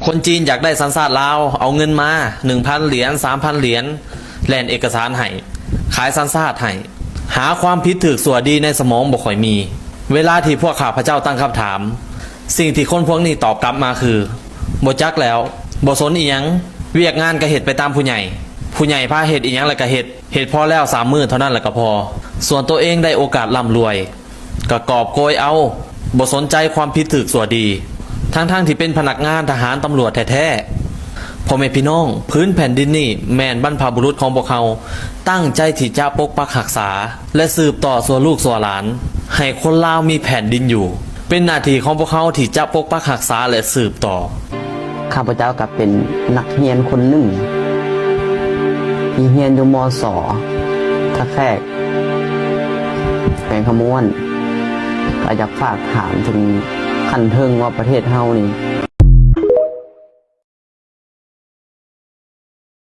ຄົນຈີນຢາກໄດ້ສັນຊາດລາວ ເອົາເງິນມາ ໜຶ່ງພັນຫຼຽນ ສາມພັນຫຼຽນ ແລ່ນເອກະສານໃຫ້ ຂາຍສັນຊາດໃຫ້ ຫາຄວາມຜິດຖືກຊົ່ວດີໃນສະໝອງບໍ່ຄ່ອຍມີ ເວລາທີ່ພວກຂ້າພະເຈົ້າຕັ້ງຄຳຖາມ ສິ່ງທີ່ຄົນພວກນີ້ຕອບກັບມາຄື ບໍ່ຈັກແລ້ວ ບໍ່ສົນອີ່ຫຍັງ ວຽກງານກະເຮັດໄປຕາມຜູ້ໃຫຍ່ ຜູ້ໃຫຍ່ພາເຮັດອີ່ຫຍັງແລ້ວກະເຮັດ ເຮັດພໍແລ້ວສາມມື້ເທົ່ານັ້ນແລ້ວກະພໍ ສ່ວນໂຕເອງໄດ້ໂອກາດລ່ຳລວຍ ກະກອບໂກຍເອົາ ບໍ່ສົນໃຈຄວາມຜິດຖືກຊົ່ວດີ ທັງໆທີ່ເປັນພະນັກງານທະຫານຕຳຫຼວດແທ້ໆ ພໍ່ແມ່ພີ່ນ້ອງ ຜືນແຜ່ນດິນນີ້ແມ່ນບັນພະບຸລຸດຂອງພວກເຮົາ ຕັ້ງໃຈທີ່ຈະປົກປັກຮັກສາ ແລະ ສືບຕໍ່ຊົ່ວລູກຊົ່ວຫຼານ ໃຫ້ຄົນລາວມີແຜ່ນດິນຢູ່ ເປັນໜ້າທີ່ຂອງພວກເຮົາທີ່ຈະປົກປັກຮັກສາ ແລະ ສືບຕໍ່. ຂ້າພະເຈົ້າກໍເປັນນັກຮຽນຄົນໜຶ່ງ ທີ່ຮຽນຢູ່ ມສ ທ່າແຂກ ແຂວງຄຳມ່ວນ ກໍຢາກຝາກຖາມເຖິງຂັ້ນເທິງວ່າປະເທດເຮົານີ້